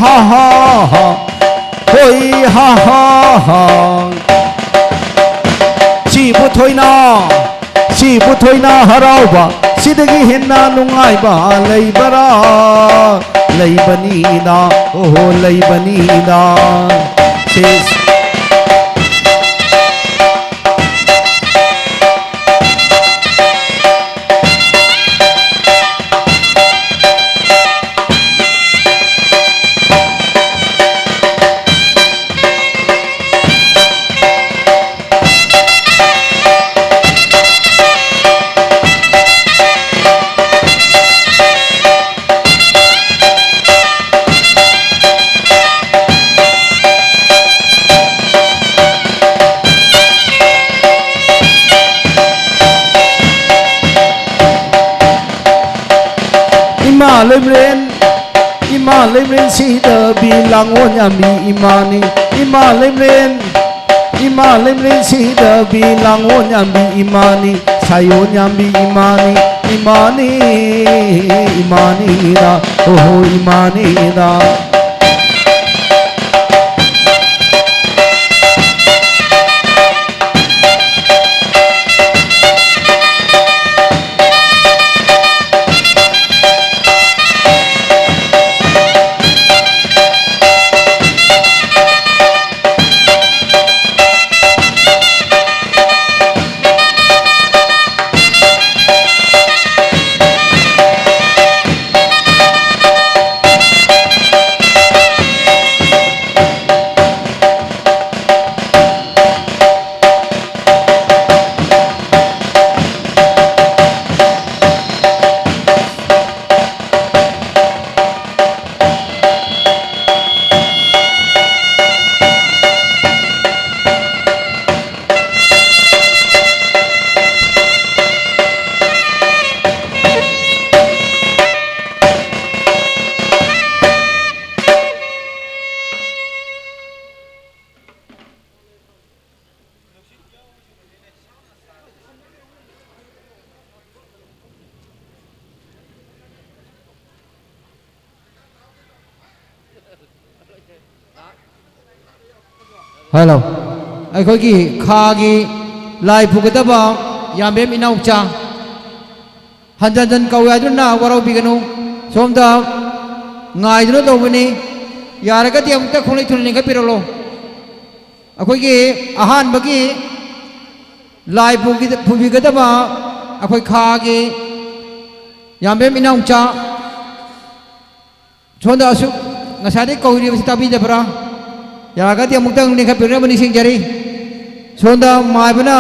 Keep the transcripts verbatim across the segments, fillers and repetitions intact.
ꯍꯥ ꯍꯥ ꯍꯥ, ꯍꯣꯏ ꯍꯥ ꯍꯥ ꯍꯥ꯫ ꯁꯤꯕꯨ ꯊꯣꯏꯅ, ꯁꯤꯕꯨ ꯊꯣꯏꯅ ꯍꯔꯥꯎꯕ, ꯁꯤꯗꯒꯤ ꯍꯦꯟꯅ ꯅꯨꯡꯉꯥꯏꯕ ꯂꯩꯕꯔꯥ? ꯂꯩꯕꯅꯤꯗ, ꯑꯣꯍꯣ ꯂꯩꯕꯅꯤꯗ꯫ ꯁꯤꯁ꯫ ꯏꯃꯥ ꯂꯩꯃꯔꯦꯟ, ꯏꯃꯥ ꯂꯩꯃꯔꯦꯟ ꯁꯤꯗꯕꯤ ꯂꯥꯡꯑꯣꯟ ꯌꯥꯝꯕꯤ ꯏꯃꯥꯅꯤ꯫ ꯏꯃꯥ ꯂꯩꯃꯔꯦꯟ, ꯏꯃꯥ ꯂꯩꯃꯔꯦꯟ ꯁꯤꯗꯕꯤ ꯂꯥꯡꯑꯣꯟ ꯌꯥꯝꯕꯤ ꯏꯃꯥꯅꯤ꯫ ꯁꯥꯌꯣꯟ ꯌꯥꯝꯕꯤ ꯏꯃꯥꯅꯤ, ꯏꯃꯥꯅꯤ, ꯏꯃꯥꯅꯤꯗ, ꯑꯣꯍꯣ ꯏꯃꯥꯅꯤꯗ꯫ ꯍꯜꯂꯣ꯫ ꯑꯩꯈꯣꯏꯒꯤ ꯈꯥꯒꯤ ꯂꯥꯏ ꯄꯨꯒꯗꯕ ꯌꯥꯝꯕꯦꯝ ꯏꯅꯥꯎꯆꯥ ꯍꯟꯖꯟ ꯍꯟꯖꯟ ꯀꯧꯏ ꯍꯥꯏꯗꯨꯅ ꯋꯥꯔꯧꯕꯤꯒꯅꯨ꯫ ꯁꯣꯝꯗ ꯉꯥꯏꯗꯨꯅ ꯇꯧꯕꯅꯤ꯫ ꯌꯥꯔꯒꯗꯤ ꯑꯃꯨꯛꯇ ꯈꯣꯡꯂꯩ ꯊꯨꯅ ꯂꯤꯡꯈꯠꯄꯤꯔꯛꯂꯣ꯫ ꯑꯩꯈꯣꯏꯒꯤ ꯑꯍꯥꯟꯕꯒꯤ ꯂꯥꯏ ꯄꯨꯒꯤ-, ꯄꯨꯕꯤꯒꯗꯕ ꯑꯩꯈꯣꯏ ꯈꯥꯒꯤ ꯌꯥꯝꯕꯦꯝ ꯏꯅꯥꯎꯆꯥ ꯁꯣꯝꯗ ꯑꯁꯨꯛ ꯉꯁꯥꯏꯗꯩ ꯀꯧꯔꯤꯕꯁꯤ ꯇꯥꯕꯤꯗꯕ꯭ꯔꯥ? ꯌꯥꯔꯒꯗꯤ ꯑꯃꯨꯛꯇꯪ ꯂꯦꯡꯈꯠꯄꯤꯔꯛꯅꯕ ꯅꯤꯡꯁꯤꯡꯖꯔꯤ꯫ ꯁꯣꯝꯗ ꯃꯥꯏꯕꯅ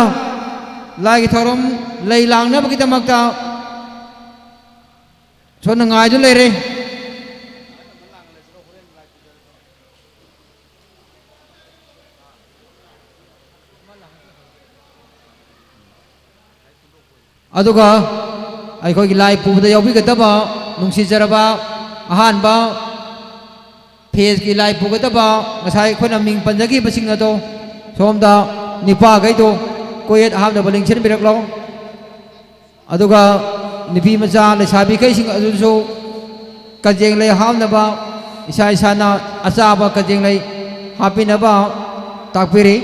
ꯂꯥꯏꯒꯤ ꯊꯧꯔꯝ ꯂꯩ ꯂꯥꯡꯅꯕꯒꯤꯗꯃꯛꯇ ꯁꯣꯝꯗ ꯉꯥꯏꯗꯨꯅ ꯂꯩꯔꯦ꯫ ꯑꯗꯨꯒ ꯑꯩꯈꯣꯏꯒꯤ ꯂꯥꯏ ꯄꯨꯕꯗ ꯌꯥꯎꯕꯤꯒꯗꯕ ꯅꯨꯡꯁꯤꯖꯔꯕ ꯑꯍꯥꯟꯕ ꯐꯦꯁꯀꯤ ꯂꯥꯏ ꯄꯨꯒꯗꯕ ꯉꯁꯥꯏ ꯑꯩꯈꯣꯏꯅ ꯃꯤꯡ ꯄꯟꯖꯈꯤꯕꯁꯤꯡ ꯑꯗꯣ ꯁꯣꯝꯗ ꯅꯤꯄꯥꯈꯩꯗꯣ ꯀꯣꯌꯦꯠ ꯍꯥꯞꯅꯕ ꯂꯦꯡꯁꯤꯟꯕꯤꯔꯛꯂꯣ꯫ ꯑꯗꯨꯒ ꯅꯨꯄꯤ ꯃꯆꯥ ꯂꯩꯁꯥꯕꯤꯈꯩꯁꯤꯡ ꯑꯗꯨꯁꯨ ꯀꯖꯦꯡ ꯂꯩ ꯍꯥꯞꯅꯕ ꯏꯁꯥ ꯏꯁꯥꯅ ꯑꯆꯥꯕ ꯀꯖꯦꯡ ꯂꯩ ꯍꯥꯞꯄꯤꯅꯕ ꯇꯥꯛꯄꯤꯔꯤ꯫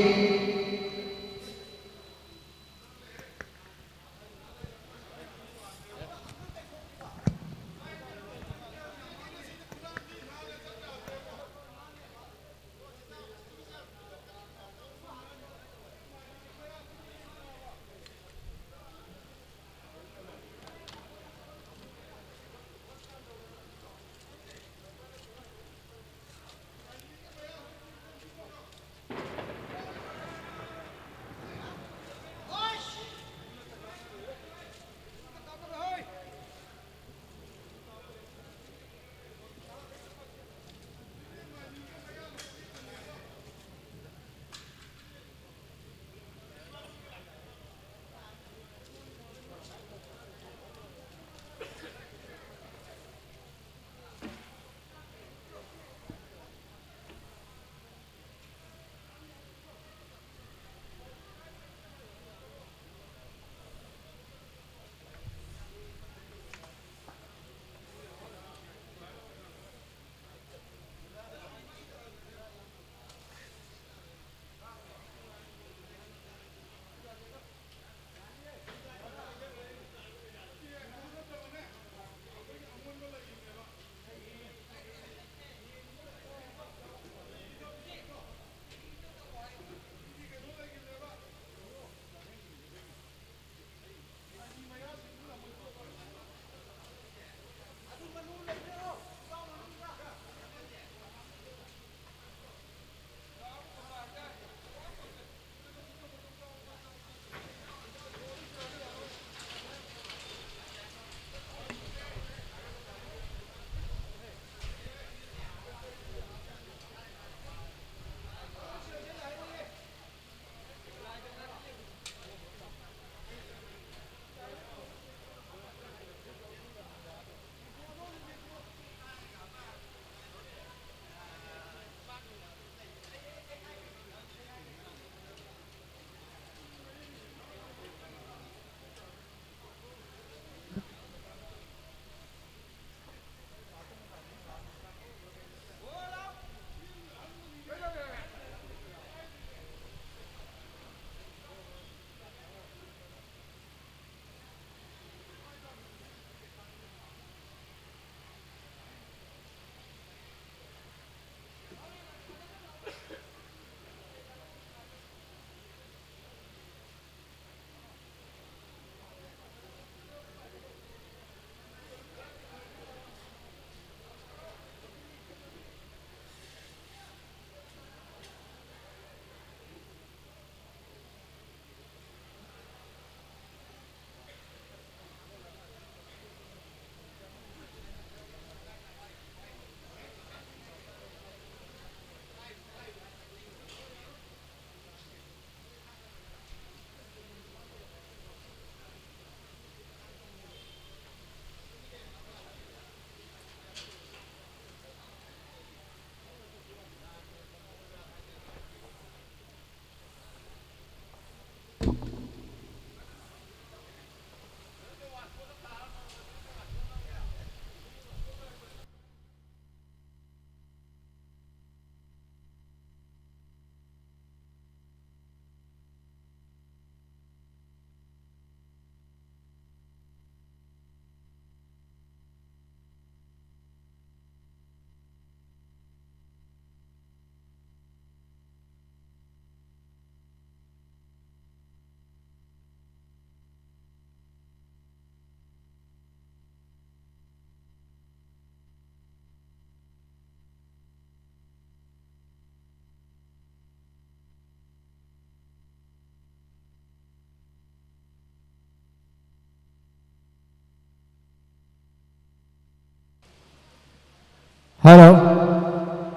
ꯍꯜꯂꯣ꯫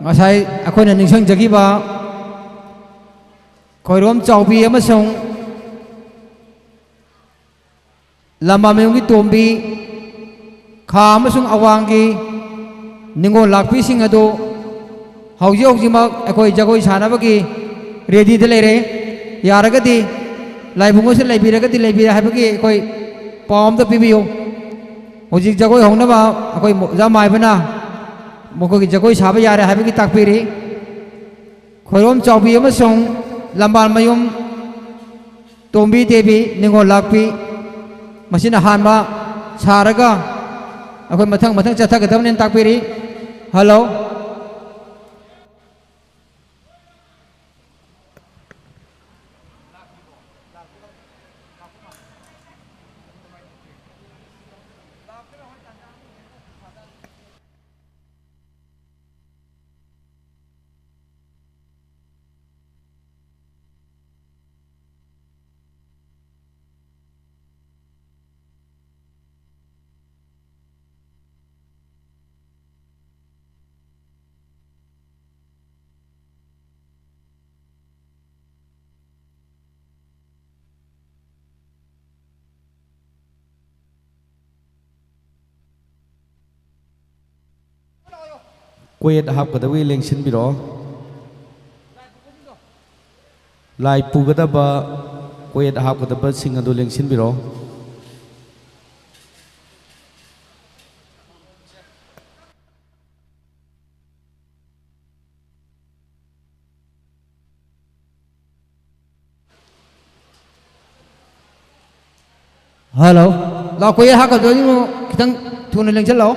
ꯉꯁꯥꯏ ꯑꯩꯈꯣꯏꯅ ꯅꯤꯡꯁꯤꯡꯖꯈꯤꯕ ꯈꯣꯏꯔꯣꯝ ꯆꯥꯎꯕꯤ ꯑꯃꯁꯨꯡ ꯂꯝꯕꯥꯃꯌꯨꯝꯒꯤ ꯇꯣꯝꯕꯤ, ꯈꯥ ꯑꯃꯁꯨꯡ ꯑꯋꯥꯡꯒꯤ ꯅꯤꯉꯣꯜ ꯂꯥꯛꯄꯤꯁꯤꯡ ꯑꯗꯨ ꯍꯧꯖꯤꯛ ꯍꯧꯖꯤꯛꯃꯛ ꯑꯩꯈꯣꯏ ꯖꯒꯣꯏ ꯁꯥꯅꯕꯒꯤ ꯔꯦꯗꯤꯗ ꯂꯩꯔꯦ꯫ ꯌꯥꯔꯒꯗꯤ ꯂꯥꯏꯕꯨꯡ ꯑꯁꯤꯗ ꯂꯩꯕꯤꯔꯒꯗꯤ ꯂꯩꯕꯤꯔꯦ ꯍꯥꯏꯕꯒꯤ ꯑꯩꯈꯣꯏ ꯄꯥꯎ ꯑꯝꯇ ꯄꯤꯕꯤꯌꯨ꯫ ꯍꯧꯖꯤꯛ ꯖꯒꯣꯏ ꯍꯧꯅꯕ ꯑꯩꯈꯣꯏ ꯑꯣꯖꯥ ꯃꯥꯏꯕꯅ ꯃꯈꯣꯏꯒꯤ ꯖꯒꯣꯏ ꯁꯥꯕ ꯌꯥꯔꯦ ꯍꯥꯏꯕꯒꯤ ꯇꯥꯛꯄꯤꯔꯤ꯫ ꯈꯣꯏꯔꯣꯝ ꯆꯥꯎꯕꯤ ꯑꯃꯁꯨꯡ ꯂꯝꯕꯥꯜ ꯃꯌꯨꯝ ꯇꯣꯝꯕꯤ ꯗꯦꯕꯤ ꯅꯤꯉꯣꯜ ꯂꯥꯛꯄꯤ, ꯃꯁꯤꯅ ꯑꯍꯥꯟꯕ ꯁꯥꯔꯒ ꯑꯩꯈꯣꯏ ꯃꯊꯪ ꯃꯊꯪ ꯆꯠꯊꯒꯗꯕꯅꯦꯅ ꯇꯥꯛꯄꯤꯔꯤ꯫ ꯍꯜꯂꯣ꯫ ꯀꯣꯌꯦꯠ ꯍꯥꯞꯀꯗꯕꯒꯤ ꯂꯦꯡꯁꯤꯟꯕꯤꯔꯛꯑꯣ꯫ ꯂꯥꯏ ꯄꯨꯒꯗꯕ ꯀꯣꯌꯦꯠ ꯍꯥꯞꯀꯗꯕꯁꯤꯡ ꯑꯗꯨ ꯂꯦꯡꯁꯤꯟꯕꯤꯔꯛꯑꯣ꯫ ꯍꯜꯂꯣ꯫ ꯂꯥꯎ, ꯀꯣꯌꯦꯠ ꯍꯥꯞꯀꯗꯣꯏꯅꯣ, ꯈꯤꯇꯪ ꯊꯨꯅ ꯂꯦꯡꯁꯤꯜꯂꯛꯑꯣ꯫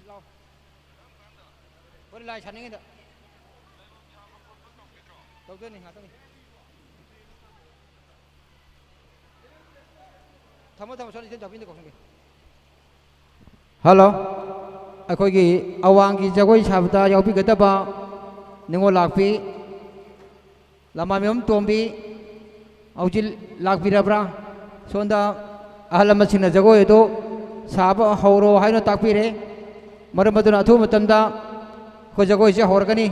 ꯂꯥꯎ꯫ ꯍꯣꯔꯦꯟ ꯂꯥꯏ ꯁꯥꯅꯤꯡꯉꯤꯗ꯫ ꯇꯧꯗꯣꯏꯅꯤ ꯉꯥꯛꯇꯪ꯫ ꯊꯝꯃꯣ, ꯊꯝꯃꯣ, ꯁꯣꯝꯗ ꯏꯆꯦ ꯆꯥꯎꯕꯤꯅ ꯀꯧꯁꯟꯒꯦ꯫ ꯍꯜꯂꯣ꯫ ꯑꯩꯈꯣꯏꯒꯤ ꯑꯋꯥꯡꯒꯤ ꯖꯒꯣꯏ ꯁꯥꯕꯗ ꯌꯥꯎꯕꯤꯒꯗꯕ ꯅꯤꯉꯣꯜ ꯂꯥꯛꯄꯤ, ꯂꯃꯥꯏꯕꯝ ꯇꯣꯝꯕꯤ ꯍꯧꯖꯤꯛ ꯂꯥꯛꯄꯤꯔꯕ꯭ꯔꯥ? ꯁꯣꯝꯗ ꯑꯍꯜ ꯂꯃꯟꯁꯤꯡꯅ ꯖꯒꯣꯏ ꯑꯗꯨ ꯁꯥꯕ ꯍꯧꯔꯣ ꯍꯥꯏꯅ ꯇꯥꯛꯄꯤꯔꯦ꯫ ꯃꯔꯝ ꯑꯗꯨꯅ ꯑꯊꯨꯕ ꯃꯇꯝꯗ ꯑꯩꯈꯣꯏ ꯖꯒꯣꯏꯁꯦ ꯍꯧꯔꯒꯅꯤ꯫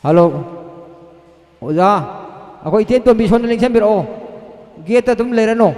ꯍꯜꯂꯣ꯫ ꯑꯣꯖꯥ, ꯑꯩꯈꯣꯏ ꯏꯇꯦꯟ ꯇꯣꯝꯕꯤ ꯁꯣꯝꯗ ꯂꯦꯡꯁꯟꯕꯤꯔꯛꯑꯣ꯫ ꯒꯦꯠꯇ ꯑꯗꯨꯝ ꯂꯩꯔꯅꯨ꯫